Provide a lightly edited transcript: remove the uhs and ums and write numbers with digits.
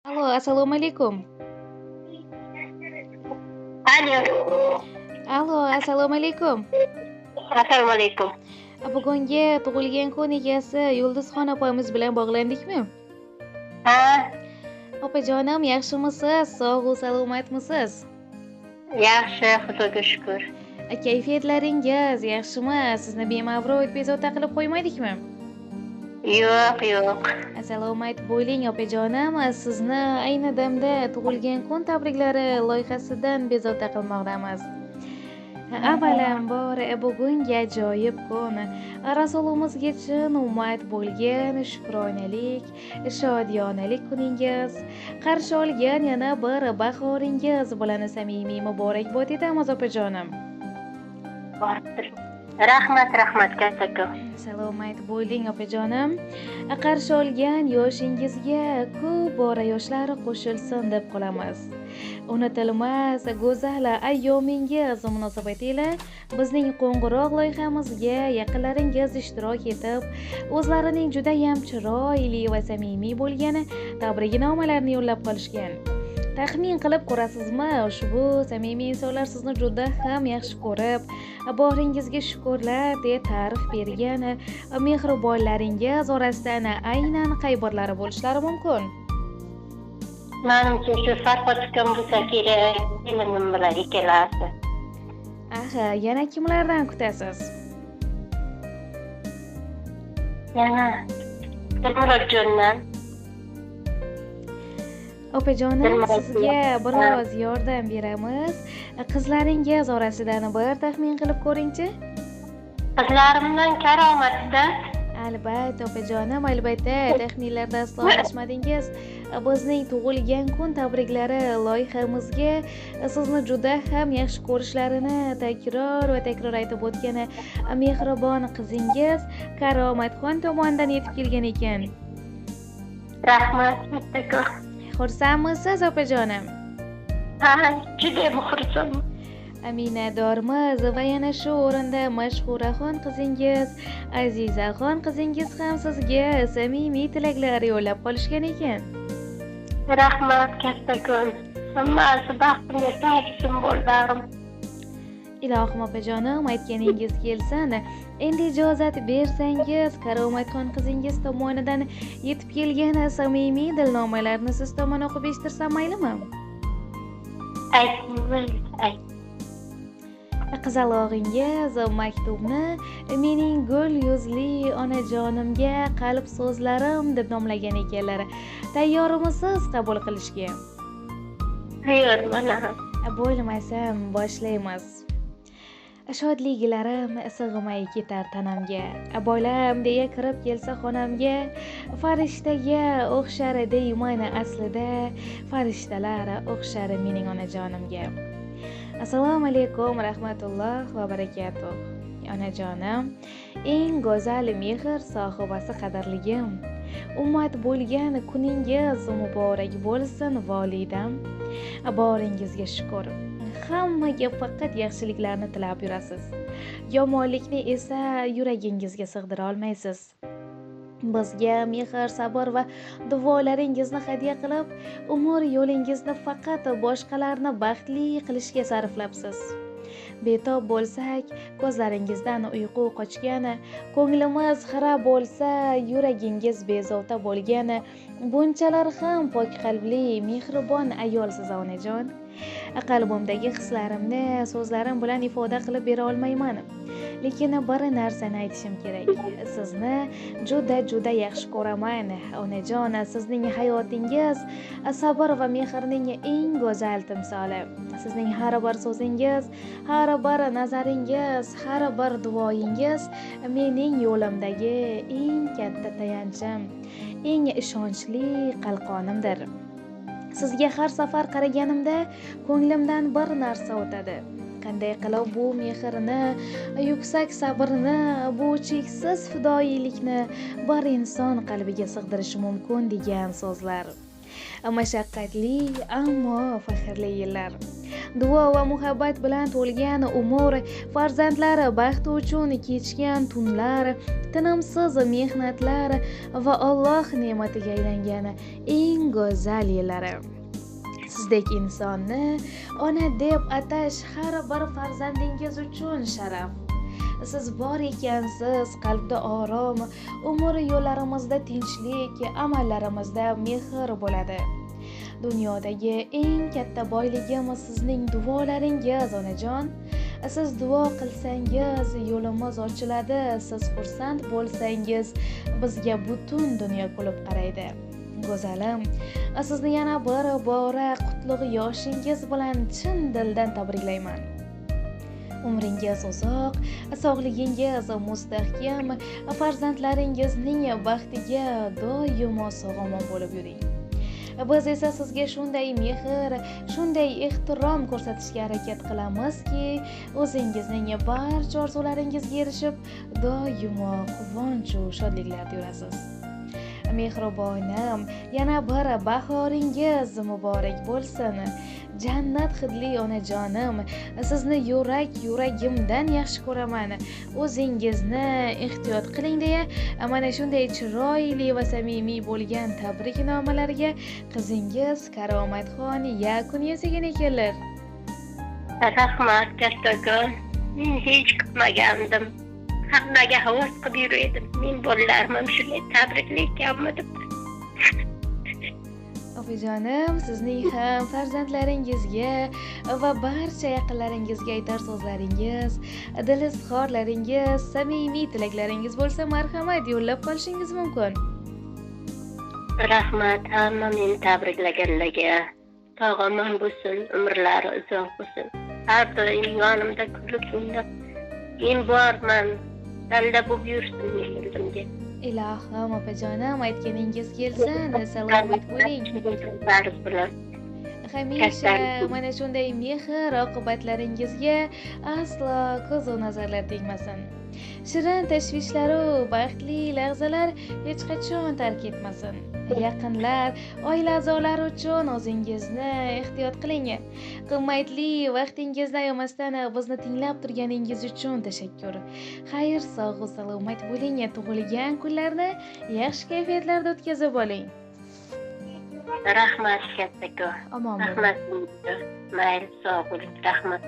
Alo, assalomu alaykum. Alo. Alo, assalomu alaykum. Assalomu alaykum. Bugungi tug'ilgan kun egasi Yulduzxon opamiz bilan bog'landikmi? Ha. Opajonim, yaxshimisiz? Sog'-u salomatmisiz? Yaxshi, Xudoga shukur. Kayfiyatlaringiz yaxshimi? Sizni bemavrid bezovta qilib qo'ymadikmi? Yo'q, yo'q. Salomat bo'ling, opajonim. Sizni ayni damda tug'ilgan kun tabriklari loyihasidan bezovta qilmoqdamiz. Avvalambor, bugungi ajoyib kun Rasulimizga chin ummat bo'lgan shukronalik, shodiyonalik kuningiz, qarshi olgan yana bir bahoringiz bilan samimiy muborakbod etamiz, opajonim. Rahmat, rahmat kattakon. Salomat bo'ling, opajonim. Qarshi olgan yoshingizga ko'p bora yoshlar qo'shilsin deb qolamiz. Unutilmas go'zal ayyomingiz munosabati ila bizning qo'ng'iroq loyihamizga yaqinlaringiz ishtirok etib, o'zlarining judayam chiroyli va samimiy bo'lgan tabriknomalarni yo'llab qolishgan. Taxmin qilib ko'rasizmi, ushbu samimiy insonlar sizni juda ham yaxshi ko'rib, boringizga shukurlar deya ta'rif bergan mehribonlaringiz orasidan aynan qay birlari bo'lishlari mumkin? Manimcha shu Farhod ukam bo'lsa kerak, kelinim bilan ikkalasi. Aha, yana kimlardan kutasiz? Yana Dilmurodjondan. Opajonim, sizga biroz yordam beramiz. Qizlaringiz orasidan bir taxmin qilib ko'ringchi. Qizlarimdan Karomatda. Albatta, opajonim, albatta, taxminlarda aslo adashmadingiz. Bizning tug'ilgan kun tabriklari loyihamizga sizni juda ham yaxshi ko'rishlarini takror va takror aytib o'tgan mehribon qizingiz Karomatxon tomonidan yetib kelgan ekan. Rahmat, kattakon. Xursandmisiz, opajonim? Ha, juda xursandman. Minnatdormiz va yana shu o'rinda Mashhuraxon qizingiz, Azizaxon qizingiz ham sizga samimiy tilaklar yo'llab qolishgan ekan. Rahmat, kattakon. Hammasi baxtimga topsin bo'ldim. Ilohim, opajonim, aytganingiz kelsin. Endi ijozat bersangiz, Karomatxon qizingiz tomonidan yetib kelgan samimiy dilnomalarni siz tomon o'qib eshittirsam maylimi? Ayting, ayt. Qizalog'ingiz maktubni mening gul yuzli onajonimga qalb so'zlarim deb nomlagan ekanlar. Tayyormisiz qabul qilishga? Tayyorman. Bo'lmasam boshlaymiz. Shodliklarim sig'may ketar tanamga, bolam deya kirib kelsa xonamga, farishtaga o'xshar deyman aslida, farishtalar o'xshar mening onajonimga. Assalomu alaykum rahmatulloh va barakatuh. Onajonim, eng go'zal mehr sohibasi qadrligim. Ummat bo'lgan kuningiz muborak bo'lsin, volidam. Boringizga shukur. Hammaga faqat yaxshiliklarni tilab yurasiz. Yomonlikni esa yuragingizga sig'dira olmaysiz. Bizga mehr, sabr va duolaringizni hadya qilib, umr yo'lingizni faqat boshqalarni baxtli qilishga sarflabsiz. Betob bo'lsak, ko'zlaringizdan uyqu qochgani, ko'nglimiz xira bo'lsa, yuragingiz bezovta bo'lgani, bunchalar ham pok qalbli, mehribon ayolsiz, onajon. Qalbimdagi hislarimni so'zlarim bilan ifoda qilib bera olmayman. Lekin bir narsani aytishim kerak. Sizni juda juda yaxshi ko'raman, onajon. Sizning hayotingiz sabr va mehrning eng go'zal timsoli. Sizning har bir so'zingiz, har bir nazaringiz, har bir duoyingiz mening yo'limdagi eng katta tayanchim, eng ishonchli qalqonimdir. Sizga har safar qaraganimda ko'nglimdan bir narsa o'tadi. Qanday qilib bu mehrni, yuksak sabrni, bu cheksiz fidoyilikni bir inson qalbiga sig'dirishi mumkin degan so'zlar. Mashaqqatli, ammo faxrli yillar. Duo va muhabbat bilan to'lgan umr, farzandlari baxti uchun kechgan tunlar, tinimsiz mehnatlar va Alloh ne'matiga aylangan eng go'zal yillari. Sizdek insonni ona deb atash har bir farzandingiz uchun sharaf. Siz bor ekansiz, qalbda orom, umr yo'llarimizda tinchlik, amallarimizda mehr bo'ladi. Dunyodagi eng katta boyligim sizning duolaringiz, onajon. Siz duo qilsangiz yo'limiz ochiladi, siz xursand bo'lsangiz bizga butun dunyo kulib qaraydi. Go'zalim, sizni yana bir bora qutlug' yoshingiz bilan chin dildan tabriklayman. Umringiz uzoq, sog'ligingiz mustahkam, farzandlaringizning baxtiga doimo sog'-omon bo'lib yuring. Biz esa sizga shunday mehr, shunday ehtirom ko'rsatishga harakat qilamizki, o'zingizning barcha orzularingizga erishib, doimo quvonch va shodliklarda yurasiz. Mehribonim, yana bir bahoringiz muborak bo'lsin. Jannat hidli onajonim, sizni yuragimdan yaxshi ko'raman. O'zingizni ehtiyot qiling deya mana shunday chiroyli va samimiy bo'lgan tabriknomalarga qizingiz Karomatxon yakun yasagan ekanlar. Rahmat kattakon. Men hech kutmagandim. Hammaga havas qilib yurardim. Men bolalarim ham shunday tabriklayotganmi deb. Opajonim, sizning ham farzandlaringizga va barcha yaqinlaringizga aytar so'zlaringiz, dil izhorlaringiz, samimiy tilaklaringiz bo'lsa, marhamat yo'llab qolishingiz mumkin. Rahmat hamma meni tabriklaganlarga. Sog' omon bo'lsin, umrlari uzoq bo'lsin. Har doim yonimda kulib o'ynab men borman, dalla bo'lib yursin men oldimga. Ilohim opajonim, aytganingiz kelsin, salomat bo'ling. Hamisha mana shunday mehr oqibatlaringizga aslo ko'z u nazarlar tegmasin. Shirin tashvishlaru baxtli lahzalar hech qachon tark etmasin. Yaqinlar, oila a'zolari uchun o'zingizni ehtiyot qiling. Qimmatli vaqtingizni ayamasdan bizni tinglab turganingiz uchun tashakkur. Xayr, sog' va salomat bo'ling. Tug'ilgan kunlarni yaxshi kayfiyatlarda o'tkazib oling. Rahmat kattakon. Omon bo'ling. Rahmat. Mayli, sog' bo'ling. Rahmat.